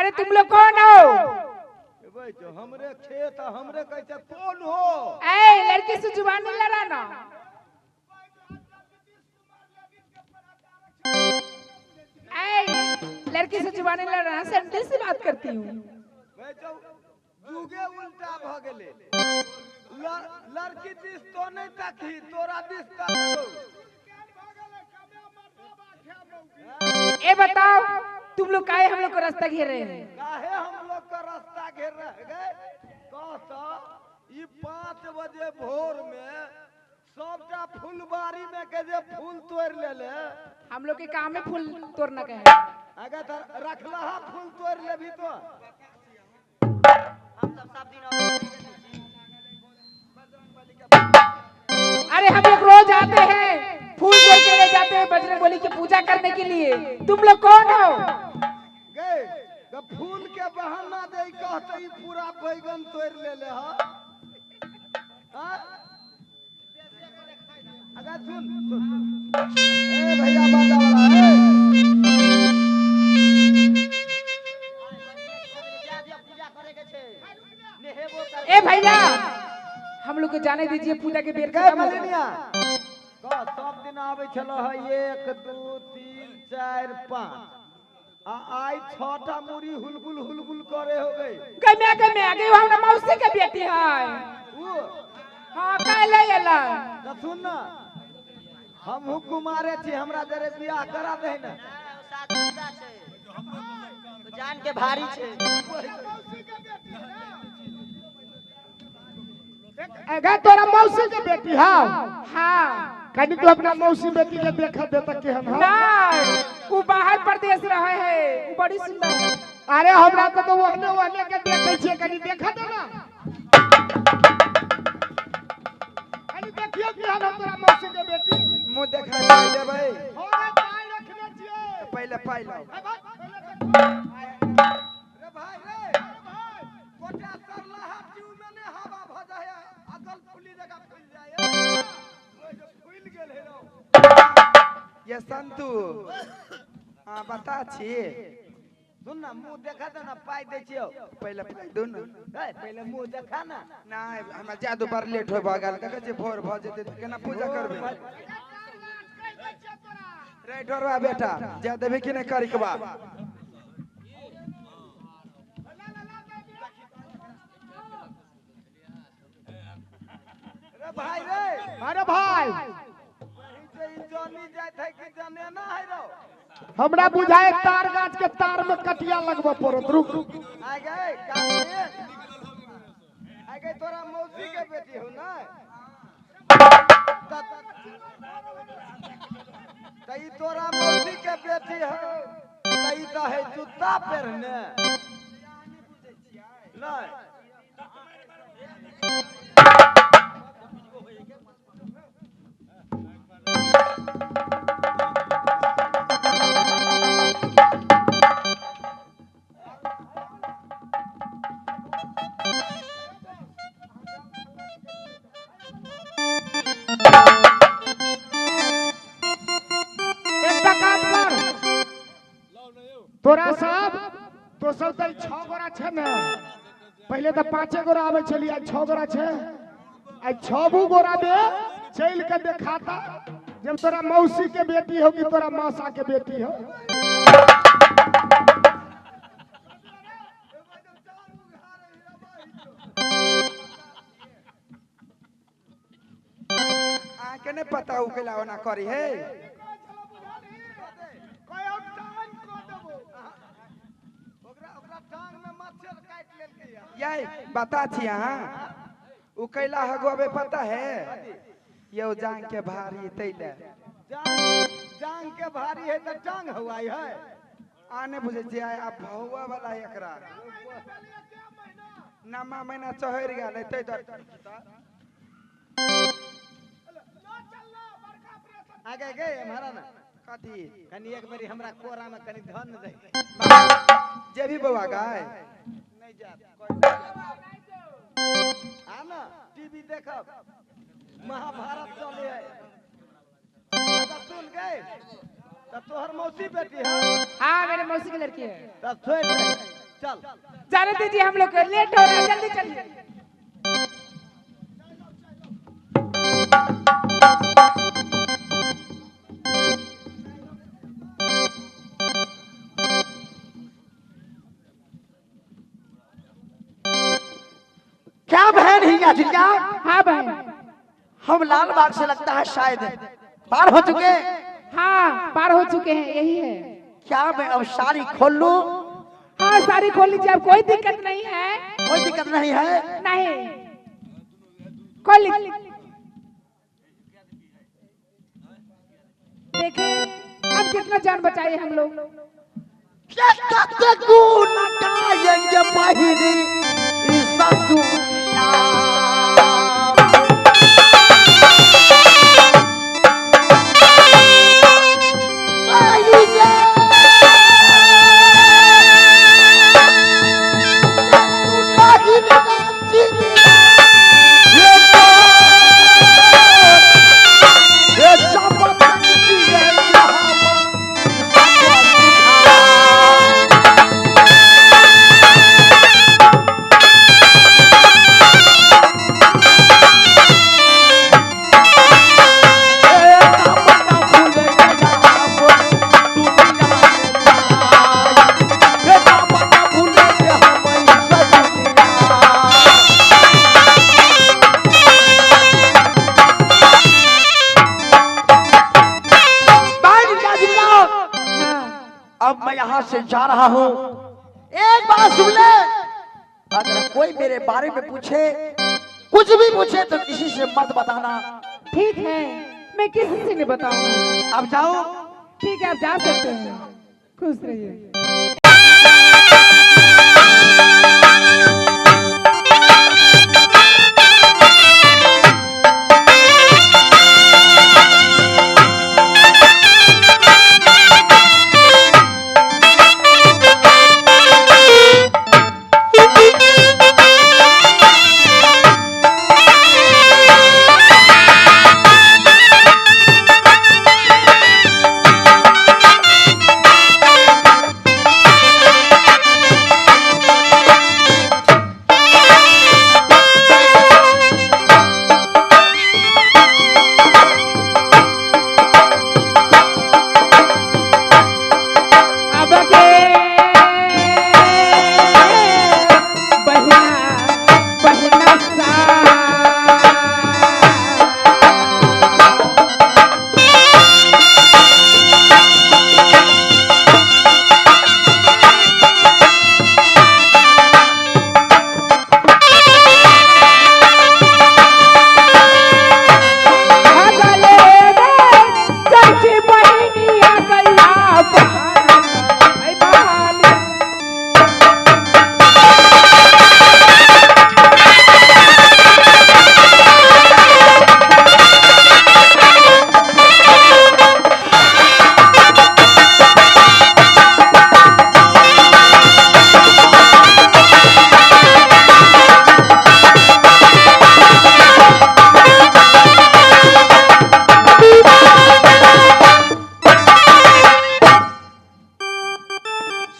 अरे तुम लोग कौन हो? जो हमरे खेत हमरे कैसे कौन हो? ए लड़की से जुबान नहीं लड़ाना। ए लड़की से जुबान नहीं लड़ाना, सैंडल से बात करती हूँ। जुगे उल्टा भ गेले। लड़की दिस तो नहीं तकही, तोरा दिस तकहो। ए बताओ तुम लोग काहे हम लोग को रास्ता घेर रहे हैं? काहे हम लोग का रास्ता घेर रहे गए? कहता ई 5 बजे भोर में सबटा फुलबाड़ी में के जे फूल तोड़ ले ले। हम लोग के काम में फूल तोड़ना के है। अगर रखला हा फूल तोड़ ले भी तो हम सब दिन। अरे हम लोग रोज आते हैं, फूल तोड़ के ले जाते हैं बजरंगबली की पूजा करने के लिए। तुम लोग कौन हो? गए तो फूल के बहाना दे कहते ई पूरा बैगन तोड़ ले ले। हां अगर सुन सुन ए भैया बाजा वाला ए ए भैया हम लोग को जाने दीजिए, पूजा के बेर खत्म हो गया। सब दिन आवे छलो है 1 2 3 4 5 आ आई 6टा मुरी हुलबुल हुलबुल करे हो गई। गम्या गम्या गई हमरा मौसी के बेटी है वो। हां काले एला त सुन ना, हम कुमारे छी, हमरा जरे बियाह करा दे ना। शादीशुदा छै तो जान के भारी छै। अगर तोरा मौसी के बेटी है? हाँ। कनी तू अपना मौसी बेटी के देखा देता के हम? नहीं, वो बाहर प्रदेश रहे है, वो बड़ी सुंदर है। अरे हमरा तो ओहने ओहने के देखे छिए, कनी देखा दे ना, कनी देखियो कि हम तोरा मौसी के बेटी। मुंह देखा पाई देबै। हो रे पाई रखने छिए, पहले पाई लाओ। रे भाई रे कोटा सरला हाथी में ने हवा भ जाय, अगल फुली जगह फूल जाय। ओइ जो फूल गेल हे रो। ये संतु हां बता छी। सुन ना मुंह देखा दे ना, पाई दे छियो। पहले पाई दो ना। ए पहले मुंह देखा ना। नहीं हमरा जादू पर लेट होय भ गेल, कहै छै भोर भ जेतै त केना पूजा करबै? रे ढोरवा बेटा जा देबे कि नहीं करी के बा? रे भाई रे। अरे भाई जनी जात है कि जाने ना है रो। हमरा बुझाए तार गाछ के तार में कटिया लगबा पड़त। रुक रुक आ गए काहे आ गए? तोरा मौसी के बेटी हो ना? तई तोरा मौसी के बेटी हो तई त है जूता पहनने नहीं। तोरा सब तो सब तो 6 गोरा छे ने, पहले तो 5 गोरा आवे छली, आज 6 गोरा छे। आज 6 गोरा में चल के देखाता जब तोरा मौसी के बेटी हो कि तोरा मौसा के बेटी हो। आ के नहीं पता उ केला ओना करी है। यही बता छी अहाँ उ कैला हगोबे पता है? यो जांग के भारी तैले। जांग के भारी है त टांग हुआई है। आने बुझे छी आ भौवा वाला एकरा नमा महीना चढ़ गेल तै दर। आगे गए हमारा ना कथी कनी एक बेरी हमरा कोरा में कनी धन दे। जे भी बौआ गाय नहीं जा आ ना टीवी देखब महाभारत चले है। अगर सुन गए तब तोहर मौसी बेटी है? हाँ मेरे मौसी की लड़की है। तब छोड़ चल जाने दीजिए, हम लोग लेट हो रहा है, जल्दी चलिए। क्या बहन ही क्या? हाँ बहन। हम लाल बाग से लगता है शायद पार हो चुके। हाँ पार हो चुके हैं, यही है। क्या मैं अब साड़ी खोल लूं? हाँ साड़ी खोल लीजिए, अब कोई दिक्कत नहीं है। कोई दिक्कत नहीं है? नहीं, खोल लीजिए। देखें अब कितना जान बचाए हम लोग। अब मैं यहाँ से जा रहा हूँ। एक बात सुन ले, अगर कोई मेरे बारे में पूछे, कुछ भी पूछे तो किसी से मत बताना। ठीक है, मैं किसी से नहीं बताऊंगी। अब जाओ। ठीक है, आप जा सकते हैं, खुश रहिए।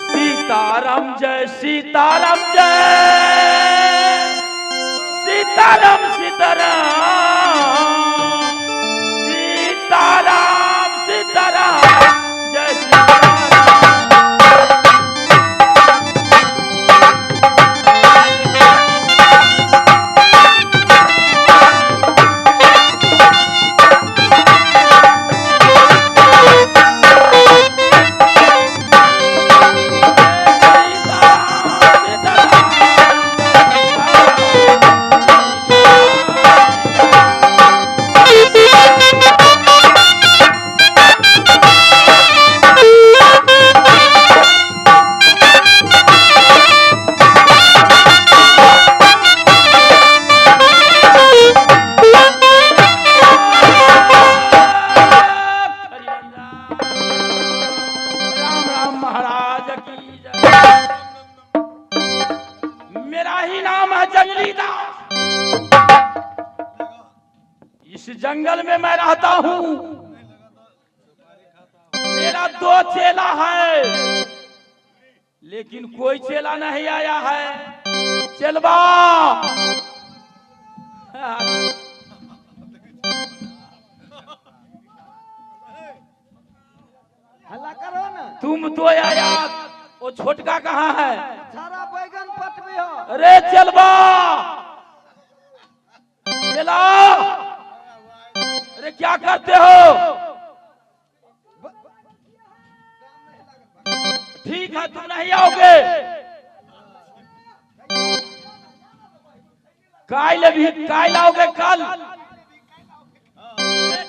सीताराम जय सीताराम जय सीताराम सीताराम सीताराम सीताराम जय सीताराम। मेरा ही नाम है जंगली दास। इस जंगल में मैं रहता हूँ। मेरा दो चेला है, लेकिन कोई चेला नहीं आया है। चलबा हल्ला करो ना। तुम तो आया, वो छोटका कहाँ है? सारा बैगन पटवी हो। अरे चलबा, चला, अरे क्या करते हो? ठीक है, तुम नहीं आओगे। काल अभी काल आओगे, कल।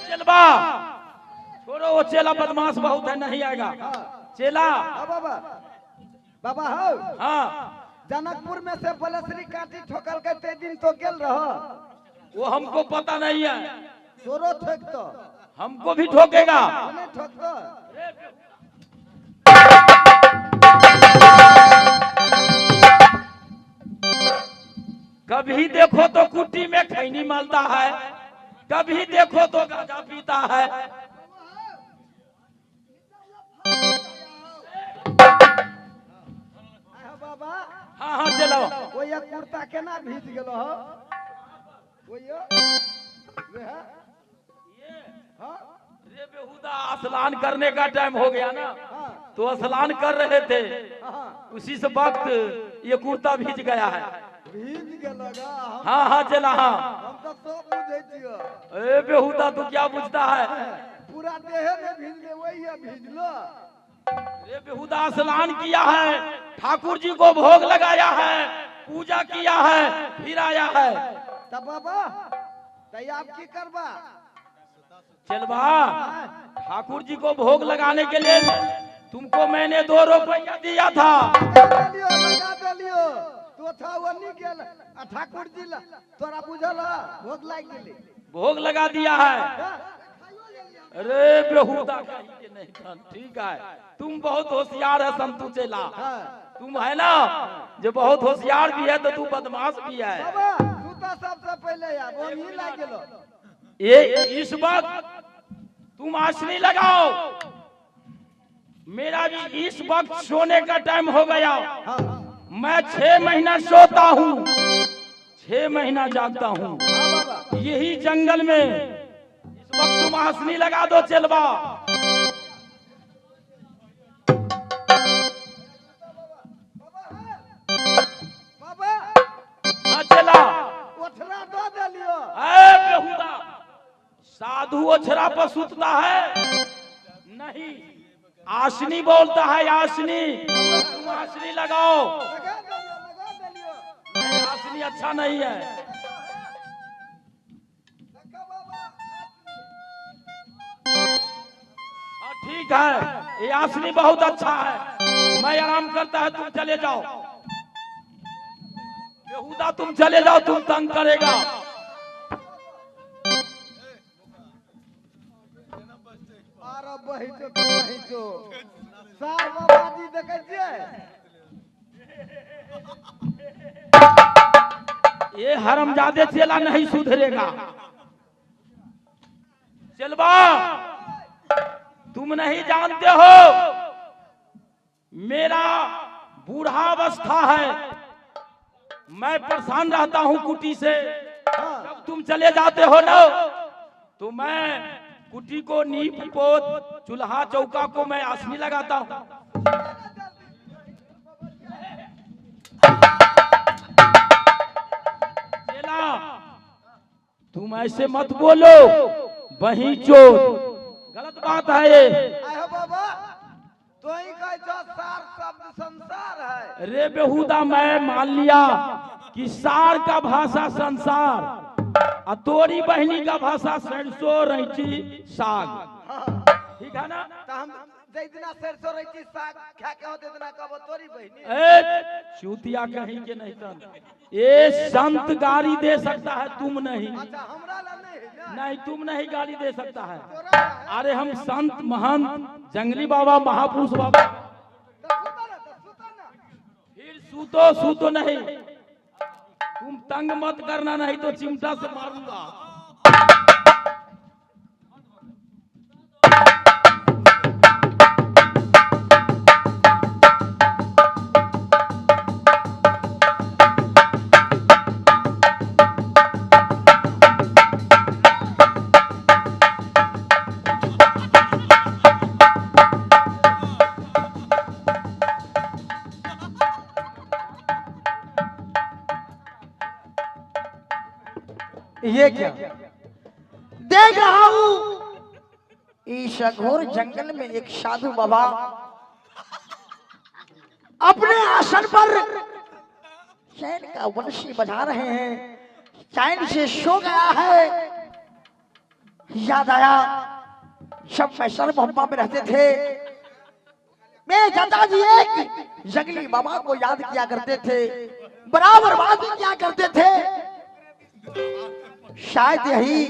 चलबा छोड़ो, वो चेला बदमाश बहुत है, नहीं आएगा। चेला बाबा, बाबा हो। हाँ, जनकपुर में से बलश्री काटी ठोकल के ते दिन तो गेल रहो। वो हमको पता नहीं है। तोरो ठोक तो हमको भी ठोकेगा। नहीं ठोक तो। कभी देखो तो कुटी में खैनी मलता है, कभी देखो तो गांजा पीता है। बाबा हाँ हाँ चलो। वो ये कुर्ता केना भीज गेलो हो? वो ये हाँ रे बेहुदा, स्नान करने का टाइम हो गया ना, तो स्नान कर रहे थे, उसी से वक्त ये कुर्ता भीज गया है। भीज गेलो। हाँ हाँ चला। हाँ हम तो सब बुझे छियो। ए बेहुदा, तू क्या बुझता है? पूरा देह में भीजले, वही है भीजलो। रे बेहुदा, स्नान किया है, ठाकुर जी को भोग लगाया है, पूजा किया है, फिर आया है। तब बाबा तैयार की करबा? चलबा, ठाकुर जी को भोग लगाने के लिए तुमको मैंने 2 रुपया दिया था। लगा देलियो तो था वो नहीं गेल। ठाकुर जी तोरा बुझल भोग लाग गेली, भोग लगा दिया है। अरे बेहुदा कहीं नहीं था। ठीक है, तुम बहुत होशियार है संतू चेला। तुम है ना जो बहुत होशियार भी है तो तू बदमाश भी है। बाबा तू तो सबसे पहले यार वो नहीं लाग गेलो। ये इस वक्त तुम आसनी लगाओ, मेरा भी इस वक्त सोने का टाइम हो गया। मैं 6 महीना सोता हूँ, 6 महीना जागता हूँ यही जंगल में। इस वक्त तुम आसनी लगा दो चलबा। हाँ चला। बेहुदा, साधु ओछरा पर सुतता है नहीं, आसनी बोलता है। आसनी, तुम आसनी लगाओ। नहीं, आसनी अच्छा नहीं है। हाँ ठीक है, ये आसनी बहुत अच्छा है। मैं आराम करता है, तुम चले जाओ। बेहुदा तुम चले जाओ, तुम तंग करेगा। ये हरामजादे चेला नहीं सुधरेगा। चलबा, तुम नहीं जानते हो मेरा बूढ़ा अवस्था है, मैं परेशान रहता हूँ कुटी से। जब तुम चले जाते हो ना तो मैं कुटी को नीप पोत चूल्हा चौका को मैं आसनी लगाता हूँ। चेला, तुम ऐसे मत बोलो, वही चोर, गलत बात है ये। बाबा तो ही सार शब्द संसार है। रे बेहुदा, मैं मान लिया कि सार का भाषा संसार और तोरी बहनी का भाषा सरसों रैची साग। ठीक है ना? तो हम जितना सरसों रैची साग खा के होते इतना कब तोरी बहनी। ए चूतिया कहीं के नहीं तन, ये संत गाली दे सकता है, तुम नहीं। अच्छा, हमरा ला नहीं है। नहीं, तुम नहीं गाली दे सकता है। अरे हम संत महंत जंगली बाबा महापुरुष बाबा। फिर सूतो सूतो नहीं, तुम तंग मत करना, नहीं तो चिमटा से मारूंगा। ये क्या देख रहा हूं? इस घोर जंगल में एक साधु बाबा अपने आसन पर चैन का वंशी बजा रहे हैं। चैन से सो गया है। याद आया जब मैं सरमोहम्मा में रहते थे, मेरे चाचा जी एक जंगली बाबा को याद किया करते थे, बराबर बात किया करते थे। शायद यही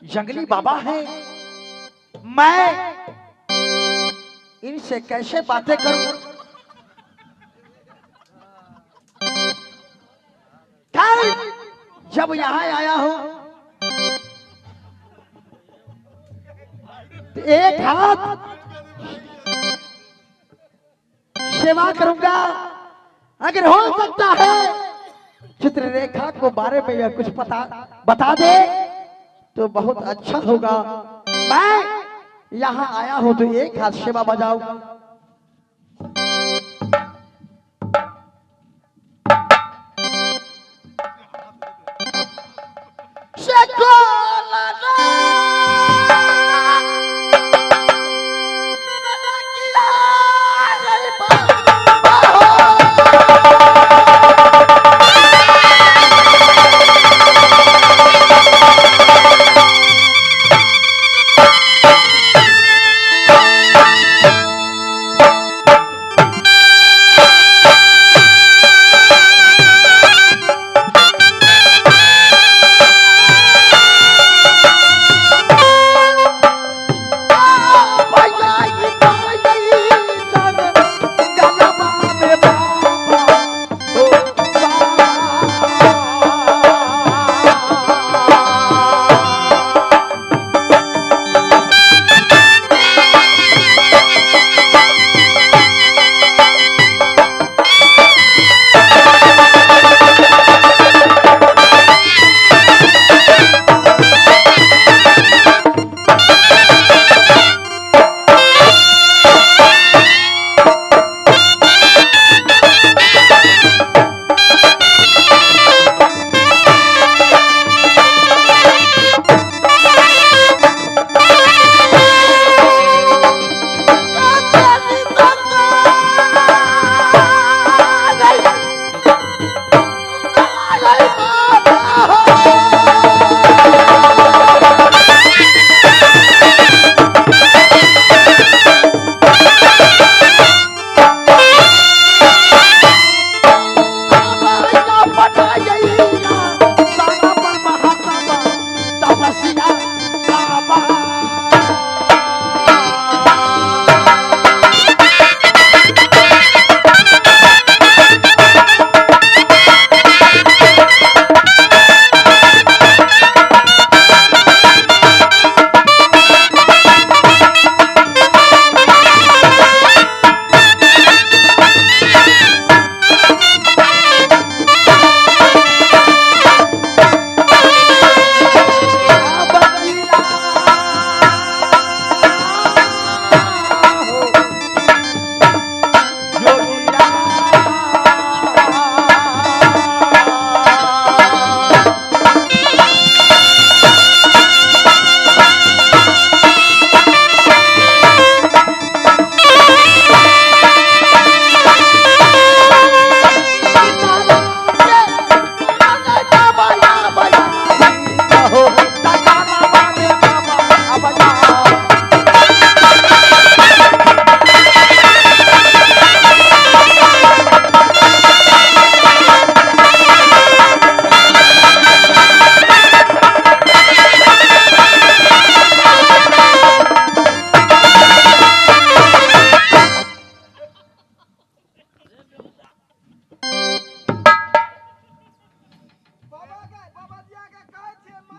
जंगली बाबा है। मैं इनसे कैसे बातें करूं? खैर जब यहां आया हूं तो एक हाथ सेवा करूंगा। अगर हो सकता है चित्ररेखा को बारे में यह कुछ पता बता दे तो बहुत अच्छा होगा। मैं यहाँ आया हूं तो एक हाथ सेवा बजाऊं।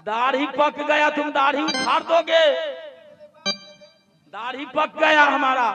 दाढ़ी पक गया, तुम दाढ़ी उखाड़ दोगे? दाढ़ी पक गया हमारा।